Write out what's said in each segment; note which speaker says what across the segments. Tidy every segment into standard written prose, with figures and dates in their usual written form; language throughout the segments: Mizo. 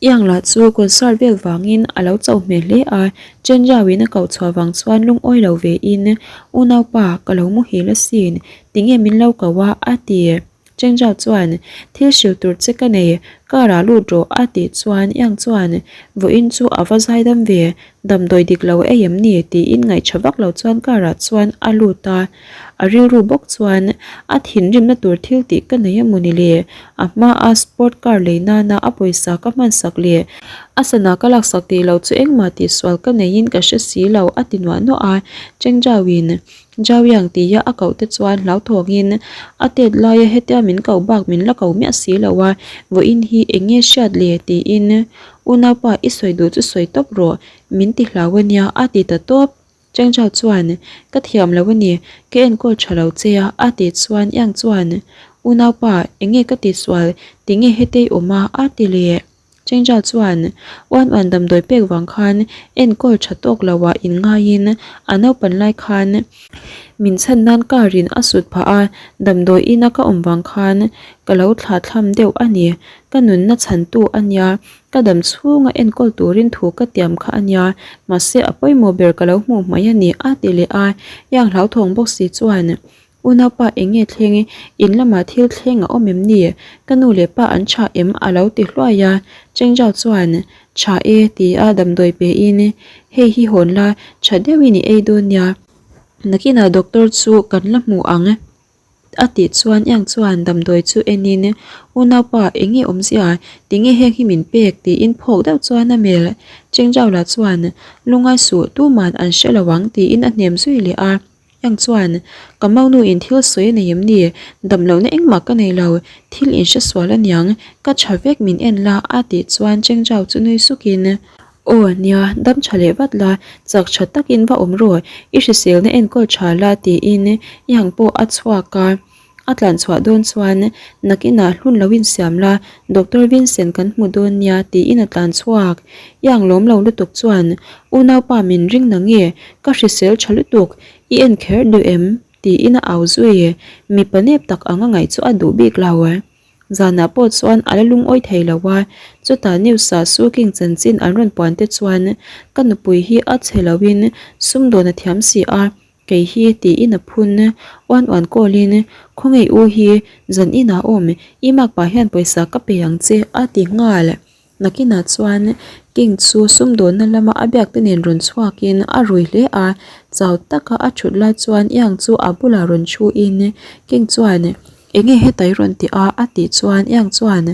Speaker 1: Iang lah chu concert vel vangin a lo chauh hmel hle a, Chen Zhao-in a koh chhuah vang chuan lungawi lo ve in, Unaupa, ka lo muhil asin, tinge min lo ko a? a ti. Chen Zhao chuan, Thil hrilh tur che ka nei, car ah lut rawh a tih chuan Iang chuan, Vawiin chu a va zaidam ve, damdawi dik lo ei em ni? tiin ngaihṭha vak lo chuan car ah chuan a lut a. A rilru bawk chuan a thinrimna tur thil tih ka nei emaw ni le? A hmaa sport car lei nana a pawisa ka hmansak leh a sana ka laksak tih loh chu engmah tihsual ka neiin ka hre si lo a ti nuah nuah a. Chengzhauin Zhaoyang tia a koh te chuan hlauthawngin a tet laia hetia min koh bak min la ko miah si lo a, vawiin hi eng nge hriat le? tiin Unaupa i sawi duh chu sawi tawp rawh, min ti hlau ania a ti ta tawp. Changchao chuan, Ka thiam lo a ni, ka enkawl tha lo che a, a tih chuan Yang chuan, Unaupa, eng nge ka tihsual, tinge hetei awm a, a ti leh. Changchao chuan, Uan uan damdawi pek vang khan enkawl tha tawk lo ah inngaiin a naupan lai khan min chhan nan car in a sut phah a, damdawi ina ka awm vang khan ka lo thlah thlam deuh a ni, ka nunna chhantu a nia, Ka dam chhunga enkawl turin thu ka tiam kha a nia, mahse a pawimawh ber ka lo hmuh hmai a ni a ti leh a, Yang hlauthawng bawk si chuan, Unaupa eng nge thleng, in lamah thil thleng a awm em ni? Ka nu leh pa an tha em? a lo ti hluai a, Chengzhao chuan, Tha e ti a damdawi pe in, Hei hi hawn la, tha deuhin i ei dawn nia, nakinah doctor chu kan la hmu ang. A tih chuan Yang chuan damdawi chu enin, Unaupa, eng nge awmzia? Tinge heng hi min pek? tiin phawk deuh chuan a melh. Chengzhao lah chuan, Lungai suh, tuman an hre lo ang tiin a hnem zui leh a. Yang chuan, Ka maunu in thil sawi a nei em ni? Dam lohna engmah ka nei lo, thil in hre sual aniang, ka tha vek min en la a tih chuan Chengzhao chu nui sukin, Aw, nia, dam tha leh vat la, chak tha takin va awm rawh, i hriselna enkawl tha la tiin i hang pawh a chhuak a, a tlan chhuah dawn chuan nakinah hlun lo insiam la, Doctor Vincent kan hmu dawn nia tiin a tlan chhuak. I ang lawm lo lutuk chuan unaupa min ring na nge, ka hrisel tha lutuk, i en kher duh em? tiin a au zui, mipa nep tak anga ngaih chu a duh bik lo. Zanah pawh chuan a la lungawi thei lo a, chutah news ah Su King chanchin an rawn puan te chuan ka nupui hi a chhe lo in sumdawn a thiam si a, kei hi tiin a phun uan uan kawl in khawngaih u hi zan inah awm i mak pah hian pawisa ka pe ang che a ti nghal. Nakinah chuan King chu sumdawnna lama a biak te nen rawn chhuak in a rui hle a, chau taka a thut lai chuan Yang chu a bulah rawn thu in King chuan Enge hetai rawn ti a? a tih chuan Yang chuan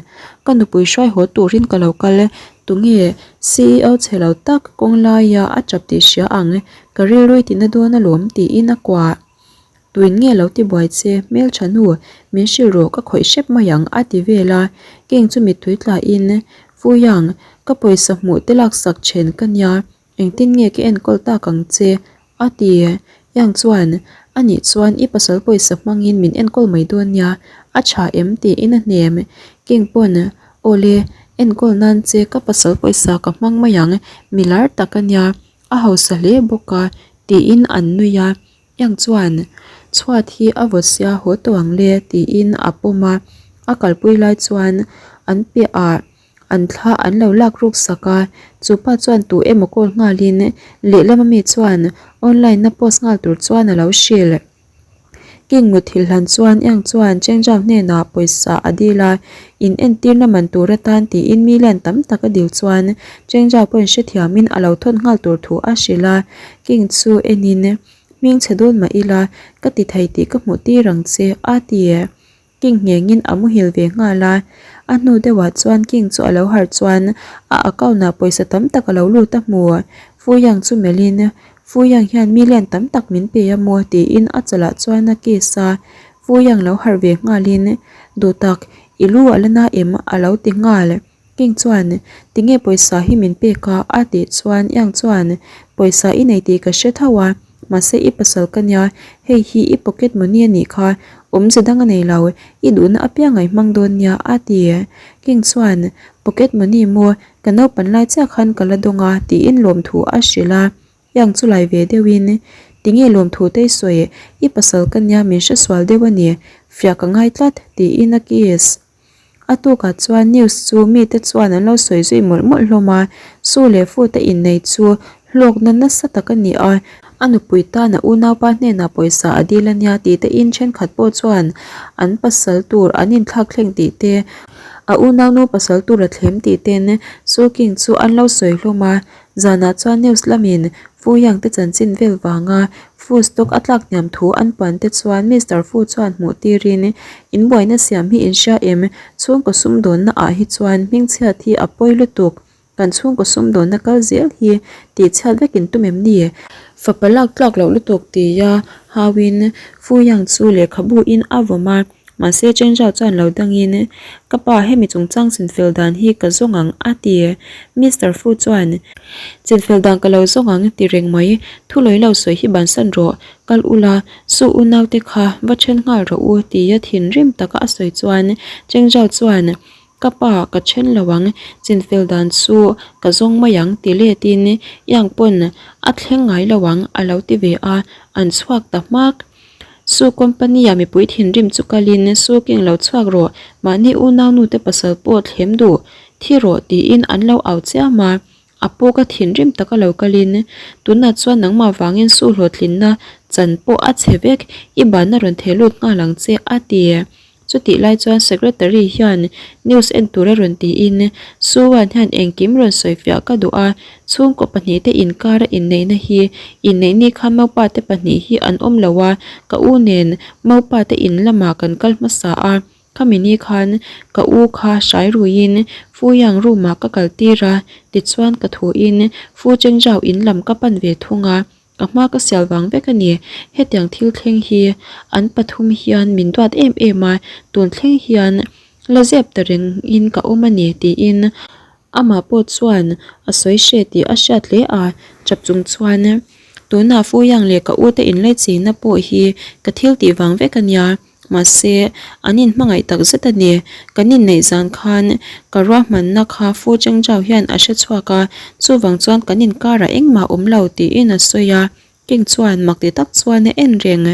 Speaker 1: Ka nupui hruai haw turin ka lo kal, tunge ceo chhe lo tak kawng laia a tap tih hria ang, ka rilrui tina dawn alawm tiin a kuah. Tuin nge lo ti buai che, hmeltha nu, min hrilh rawh ka khawih hrep mai ang a ti vel a, King chu mittui tlahin Fuyang, ka pawisa hmuh te laksak then ka nia, engtin nge ka enkawl tak ang che? a ti. Yang chuan, Anih chuan i pasal pawisa hmangin min enkawl mai dawn nia, a tha em? tiin a hnem. King pawn, Awle, enkawl nan che ka pasal pawisa ka hmang mai ang, milar tak a nia, a hausa hle bawk a, tiin an nui a. Yang chuan, Chhuat hi a vaw sia haw tawh ang le tiin a pawm a, a kalpui lai chuan an piahah an thla an lo lak ruk sak a, chupa chuan tu emaw call nghalin lehlam ami chuan online a post nghal tur chuan a lo hrilh. King muthilh hlan chuan Yang chuan Chengzhao hnenah pawisa a dil a, in entirna man tur atan tiin million tam tak a dil chuan Chengzhao pawhin hrethiamin a lo thawn nghal tur thu a hrilh a. King chu enin, Hming chhe dawn mah ila, ka ti thei tih ka hmuh tir ang che, a ti. King nghengin a muhil ve nghal a. A hnu deuhah chuan King chu a lo harh chuan a account ah pawisa tam tak a lo lut a hmu. Fuyang chu melhin, Fuyang hian million tam tak min pe a maw? tiin a chawlh ah chuan a kiss a. Fuyang lo harh ve nghalin, Duhtak, i lu a la na em? a lo ti nghal. King chuan, Tinge pawisa hi min pek a? a tih chuan Yang chuan, Pawisa i nei tih ka hre tho a, mahse i pasal ka nia, hei hi i pocket money a nih kha, awmze dang a nei lo, i duhna apiang a i hmang dawn nia, a ti. King chuan, Pocket money maw, ka naupan lai chiah khan ka la dawng a, tiin lawmthu a hrilh a. Yang chu lai ve deuhin, Tinge lawmthu te i sawi, i pasal ka nia min hresual deuh a ni, fiah ka ngai tlat, tiin a kiss. A tukah chuan news chu mite chuan an lo sawi zui mawlh mawlh hlawm a, Su leh Fu te innei chu hlawkna nasa tak a ni a, a nupui tan a unaupa hnenah pawisa a dil a nia tih te in thenkhat pawh chuan an pasal tur an inthlak thleng tih te, a unaunu pasal tur a thlem tih ten Su King chu an lo sawi hlawm a. Zanah chuan news lamin Fu Yang te chanchin vel vanga Fu stock a tlak hniam thu an puan te chuan Mister Fu chuan hmuh tirin in buaina siam hi in hria em? Chhungkaw sumdawnna ah hi chuan hmingchhiat hi a pawi lutuk. Kan chhungkaw sumdawnna kal zel hi tihchhiat vek in tum em ni? Fapa lak tlak loh lutuk tia hauin Fu Yang chu lehkhabu in a vawm a. Mahse Chen Zhao chuan lo dangin, Ka pa, hemi chungchang chinfel dan hi ka zawng ang, a ti. Mister Fu chuan, Chinfel dan ka lo zawng ang, ti reng mai. Thu lawi lo sawi hi bansan rawh, kal ula, su unaute kha va then nghal rawh u, tia thinrim taka a sawi chuan Chen Zhao chuan, Ka pa, ka then lo ang, chinfel dan chu ka zawng mai ang, ti letin Yang pawn a thleng ngai lo ang, a lo ti ve a, an chhuak ta hmak. Su company-a mipui thinrim chu kalin Su King lo chhuak rawh, mahni unaunu te pasal pawh thlem duh, thi rawh tiin an lo au chiam a. A pawh ka thinrim taka lo kalin tunah chuan nangmah vangin Su hlawhtlinna chan pawh a chhe vek, i banna rawn theh lut nghal ang che a ti. Chutih lai chuan Secretary hian news en tura rawn tiin Su Wan hian engkim rawn sawifiah ka duh a, chhungkaw pahnihte inkara inneihna hi inneih ni khan Maupa te pahnih hi an awm lo a, ka u nen Maupa te in lamah kan kal hmasa a, khami ni khan ka u kha hrai ruiin Fu Yang room ah ka kal tir a, tichuan ka thuin Fu Chengzhao in lam ka pan ve thung a. Ka hma ka sial vang vek a ni. Hetiang thil thleng hi an pathum hian min duat em em a, tun thleng hian la zep ta reng in ka awm a ni tiin amah pawh chuan a sawi hre tih a hriat hle a, chap chung chuan tunah Fuyang leh ka u te inlaichinna pawh hi ka thil tih vang vek a nia. Mahse, an inhmangaih tak zet a ni. Kan inneih zan khan ka ruahmanna kha Fu Chengzhao hian a hre chhuak a, chuvang chuan kan inkarah engmah awm lo tiin a sawi a. King chuan mak ti tak chuan a en reng.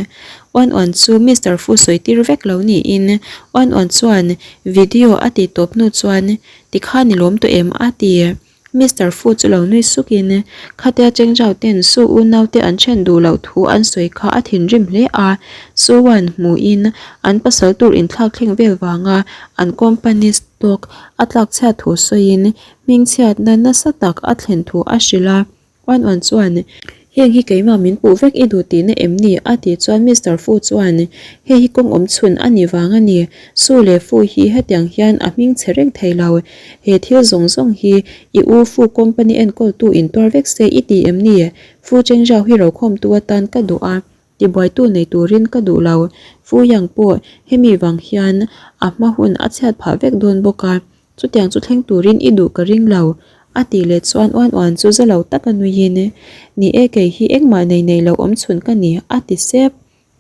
Speaker 1: Uan Uan chu Mister Fu sawi tir vek lo niin Uan Uan chuan video a tih tawp hnu chuan tikhan i lawm tawh em a ti. Mister Fu chu lo nui sukin, Khatia Chengzhao ten Su unaute an then duh loh thu an sawi kha a thinrim hle a, Su Wan hmuhin an pasal tur inthlak thleng vel vanga an company stock a tlakchhiat thu sawiin hmingchhiatna nasa tak a thlen thu a hrilh a. Wan Wan chuan, Heng hi keimah min puh vek i duh tihna em ni? a tih chuan Mister Fu chuan, Hei hi kawng awm chhun a ni vang a ni. Su leh Fu hi hetiang hian a hming chhe reng thei lo. He thil zawng zawng hi i u Fu company enkawltu in tuar vek se i ti em ni? Fu Chengzhao hi rokhawmtu atan ka duh a, tibuaitu nei turin ka duh lo. Fu Yang pawh hemi vang hian a hma hun a chhiat phah vek dawn bawk a. Chutiang chu thleng turin i duh ka ring lo, a tih leh chuan uan uan chu za lo taka nuiin, Ni e, kei hi engmah nei nei lo awm chhun ka ni, a ti sep.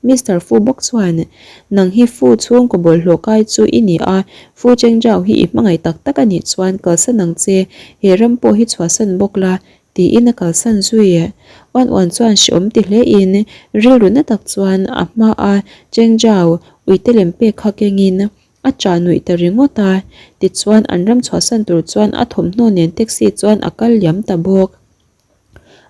Speaker 1: Mister Fu bawk chuan, Nang hi Fu chhungkaw bawlhhlawh kai chu i ni a, Fu Chengzhao hi i hmangaih tak tak a nih chuan kalsan ang che, he ram pawh hi chhuahsan bawk la, tiin a kalsan zui. Uan uan chuan hreawm ti hlein rilru na tak chuan a hmaa Chengzhao uite lem pek kha kengin A chah nuih ta ringawt a, tichuan an ram chhuahsan tur chuan a thawmhnaw nen taxi chuan a kal liam ta bawk.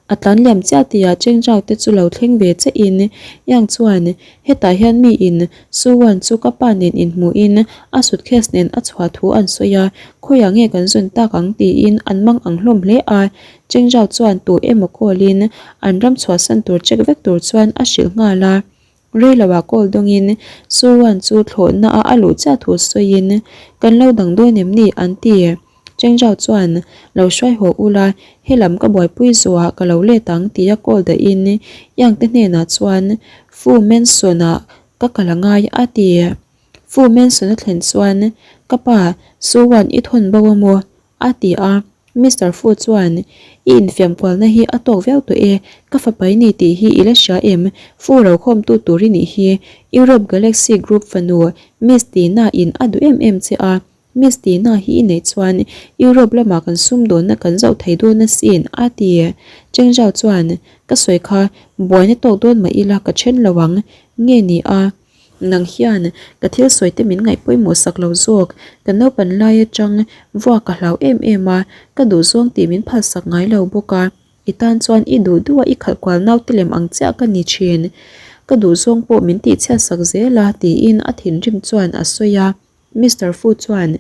Speaker 1: A tlan liam chiah tihah Chengzhao te chu lo thleng ve che in Yang chuan hetah hian mi in Su Wan chu ka pa nen inhmuhin a suitcase nen a chhuah thu an sawi a, khawiah nge kan zun tak ang tiin an mang ang hlawm hle a. Chengzhao chuan tu emaw call in an ram chhuahsan tur check vek tur chuan a hrilh nghal a. Reiloah call dawngin Su Wan chu thlawhna a a luh chiah thu sawiin, Kan lo dang dawn em ni? an ti. Chengzhao chuan, Lo hruai haw ula, helam ka buaipui zuah ka lo let ang tia call dahin Yang te hnenah chuan Fu Mansion-ah ka kal a ngai a ti. Fu Mansion a thlen chuan, Ka pa, Su Wan i thawn bo a maw? A ti a, Mister Fu chuan, I infiam kualna hi a tawk viau tawh e, ka fapa i ni tih hi i la hria em? Fu rokhawmtu tur i nih hi, Europe Galaxy Group fanu Miss Tina in a duh em em che a, Miss Tina hi i neih chuan Europe lamah kan sumdawnna kan zauh thei dawn asin, a ti. Cheng Zhao chuan, Ka sawi kha buaina tawk dawn mah ila ka then lo ang, nge ni a? Nang hian ka thil sawi te min ngaih pawimawh sak lo zawk, ka naupan lai atang vuak ka hlau em em a, ka duh zawng tih min phal sak ngai lo bawk a, i tan chuan i duh duh a i khalh kual naute lem ang chiah ka ni thin, ka duh zawng pawh min tih chhiat sak zel a tiin a thinrim chuan a sawi a. Mister Fu chuan,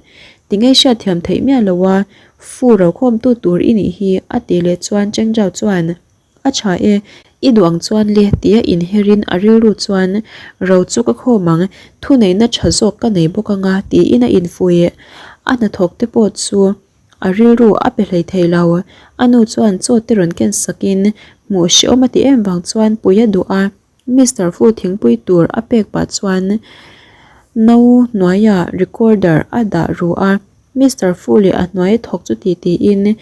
Speaker 1: Tinge hriatthiam theih miah lo a, Fu rokhawmtu tur i nih hi a tih leh chuan Cheng Zhao chuan, A tha e, i duh ang chuan le tia inherin a rilru chuan ro chu ka khawm ang, thuneihna tha zawk ka nei bawk anga tiin a infuih. A hnathawk te pawh chu a rilru a pe hlei thei lo. A nu chuan chaw te rawn ken sakin hmuh hrehawm a ti em vang chuan pui a duh a. Mister Fu thingpui tur a pek pah chuan no hnuaiah recorder a dah ru a. Mister Fu leh a hnuai thawk chu ti tiin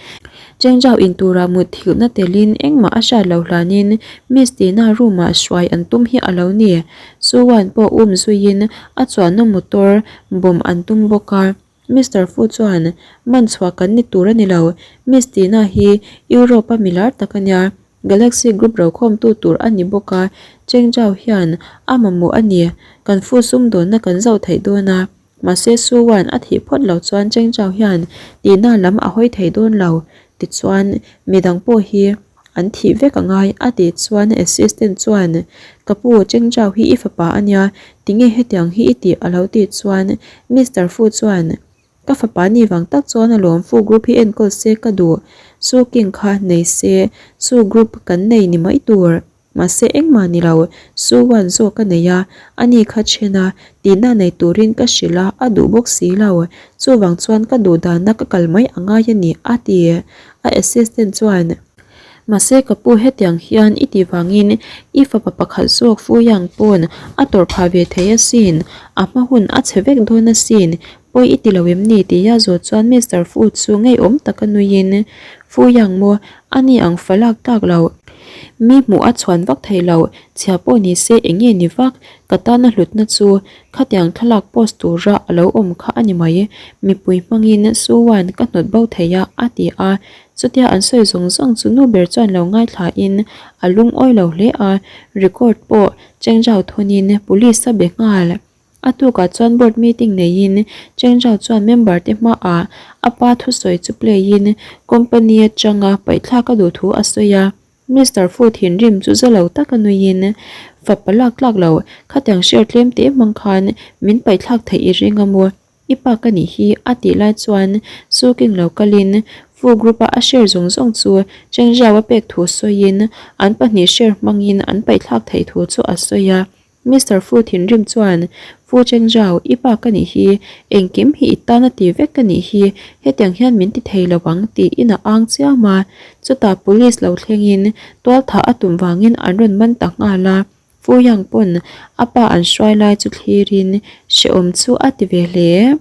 Speaker 1: Chengzhau in turah mut thilhna telin engmah a hriat loh hlanin Miss Tina room ah hruai an tum hi a lo ni. Su Wan pawh um zuiin a chuanna motor bomb an tum bawk a. Mister Fu chuan, Man chhuah kan ni tur a ni lo. Miss Tina hi Europe a milar tak a nia. Galaxy Group rokhawmtu tur a ni bawk a, Chengzhau hian a mamawh a ni. Kan Fu sumdawnna kan zauh theih dawn a. Mahse Su Wan a thih phawt loh chuan Cheng Chao hian tihna lam a hawi thei dawn lo. Tichuan, midang pawh hi an thih vek a ngai a tih chuan assistant chuan, Ka pu, Cheng Chao hi i fapa a nia, tinge hetiang hi i tih a lo tih chuan Mister Fu chuan, Ka fapa ni vang tak chuan alawm Fu Group hi enkawl se ka duh, Su King kha nei se Su Group kan nei ni mai tur. Mahse engmah ni lo, Su Wan zawk ka nei a, ani kha then a, tihna nei turin ka hrilh a, a duh bawk si lo. Chuvang chuan ka duh dana ka kal mai a ngai a ni, a ti. A assistant chuan, Mahse ka pu hetiang hian i tih vangin i fapa pakhat zawk Fu Yang pawn a tawrh phah ve thei asin, a hma hun a chhe vek dawn asin, pawi i ti lo em ni? tia zawh chuan Mister Fu chu ngeiawm taka nuiin, Fu Yang maw, ani ang fa lak tlak lo. Mi hmuh a chhuan vak thei lo, chhia pawh ni se eng nge ni vak, ka tana hlutna chu khatiang thlalak post tura a lo awm kha a ni mai, mipui hmangin Su Wan ka hnawt bo thei a, a ti a. Chutia an sawi zawng zawng chu nu ber chuan lo ngaithlain a lungawi lo hle a, record pawh Chengzhao thawnin police a be nghal. A tukah chuan board meeting neiin Chengzhao chuan member te hmaah a pa thusawi chu play in company atanga paihthlak a duh thu a sawi a. Mister Fu thinrim chu za lo taka nuiin, Fapa lak tlak lo, khatiang share tlem te hmang khan min paihthlak theih i ring a maw? I pa ka nih hi a tih lai chuan Su King lo kalin Fu group a a share zawng zawng chu Chengzhao a pek thu sawiin an pahnih share hmangin an paihthlak theih thu chu a sawi a. Mister Fu thinrim chuan, Fu Chengzhao, i pa ka nih hi, engkim hi i tan a ti vek ka nih hi, hetiang hian min ti thei lo ang, tiin a ang chiam a. Chutah police lo thlengin tualthah a tum vangin an rawn man ta nghal a. Fu Yang pawn a pa an hruai lai chu thlirin hrehawm chu a ti ve hle.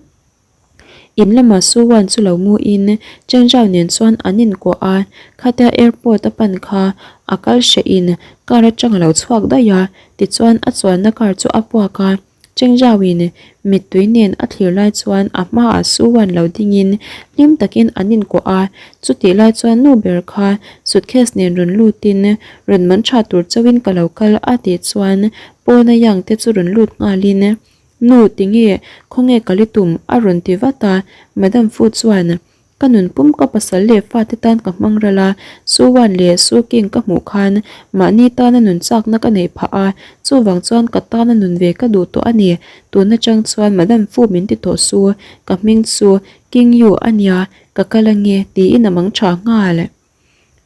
Speaker 1: In lamah Su Wan chu lo mu in Cheng Zhao nen chuan an inkuah a, khatia airport a pan kha a kal hreh in car atang a lo chhuak daih a, tichuan a chuanna car chu a puak a, Cheng Zhao in mittui nen a thlir lai chuan a hmaah Su Wan lo ding in hlim takin an inkuah a, chutih lai chuan nu ber kha suitcase nen rawn lut in rawn man tha tur chauhin ka lo kal a tih chuan pawna Yang te chu rawn lut nghal in Nu, tinge, khawnge ka li tum? a rawn ti vat a. Madam Fu chuan, Ka nun pum ka pasal leh fate tan ka hmang ral a, Su Wan leh Su King ka hmuh khan mahni tana nun chakna ka neih phah a, chuvang chuan ka tana nun ve ka duh tawh a ni. Tun atang chuan Madam Fu min ti tawh su, ka hming chu King Yu a nia, ka kal ange, tiin a mang tha nghal.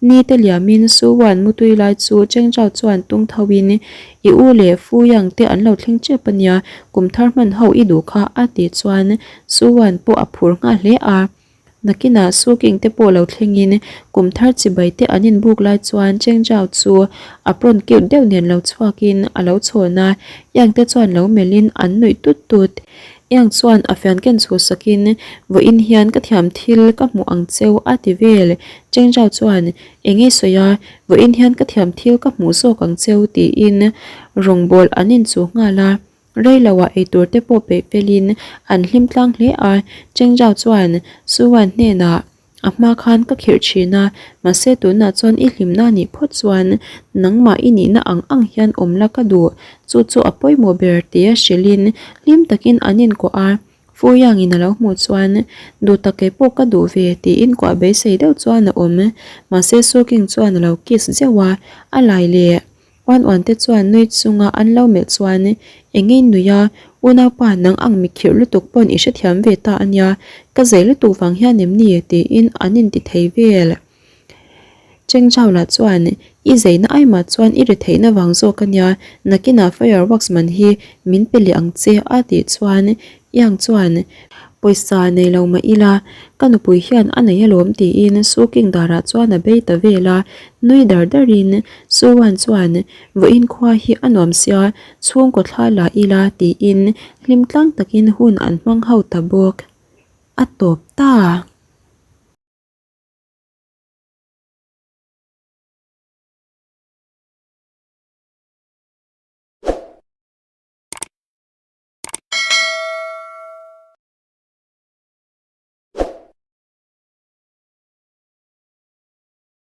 Speaker 1: Ni te liamin Su Wan mutui lai chu Cheng Zhao chuan tung tho in, I u leh Fu Yang te an lo thleng tep a nia, kum thar hman ho i duh kha a tih chuan Su Wan pawh a phur nghal hle a. Nakinah Su King te pawh lo thleng in kum thar chibai te an inbuk lai chuan Cheng Zhao chu apron cute deuh nen lo chhuak in a lo chhawn a, Yang te chuan lo melh in an nuih tut tut. Yang chuan a fian ken chhuh sakin, Vawiin hian ka thiam thil ka hmuh ang cheu a ti vel. Cheng Zhao chuan, Eng nge sawi a, vawiin hian ka thiam thil ka hmuh zawk ang cheu tiin rawngbawl an inchuh nghal a. Reiloah eitur te pawh peih felin an hlim tlang hle a. Cheng Zhao chuan Su Wan hnenah. A hma khan ka khirh thin a, mahse tunah chuan i hlimna nih phawt chuan nangmah i nihna ang ang hian awm la ka duh, chu chu a pawimawh ber tia hrilhin hlim takin an inkuah a. Fu Yangin a lo hmuh chuan duh tak kei pawh ka duh ve tiin kuah beisei deuh chuan a awm. Mahse Su King chuan a lo kiss zeuh a, a lai leh. Uan uan te chuan nui chunga an lo melh chuan eng nge nui a, unaupa nang ang mi khirh lutuk pawn i hrethiam ve ta a nia, ka zei lutuk vang hian em ni tiin an inti thei vel. Cheng Zhao lah chuan i zeina aimah chuan i ri theihna vang zawk a nia, nakinah fireworks man hi min pe leh ang che a tih chuan Yang chuan pawisa nei lo mah ila ka nupui hian a nei alawm tiin Su King darah chuan a bei ta vel a, nui dar darin Su Wan chuan vawiin khua hi a nuam sia chhungkaw thla la ila tiin hlim tlang takin hun an hmang ho ta bawk. A tawp ta.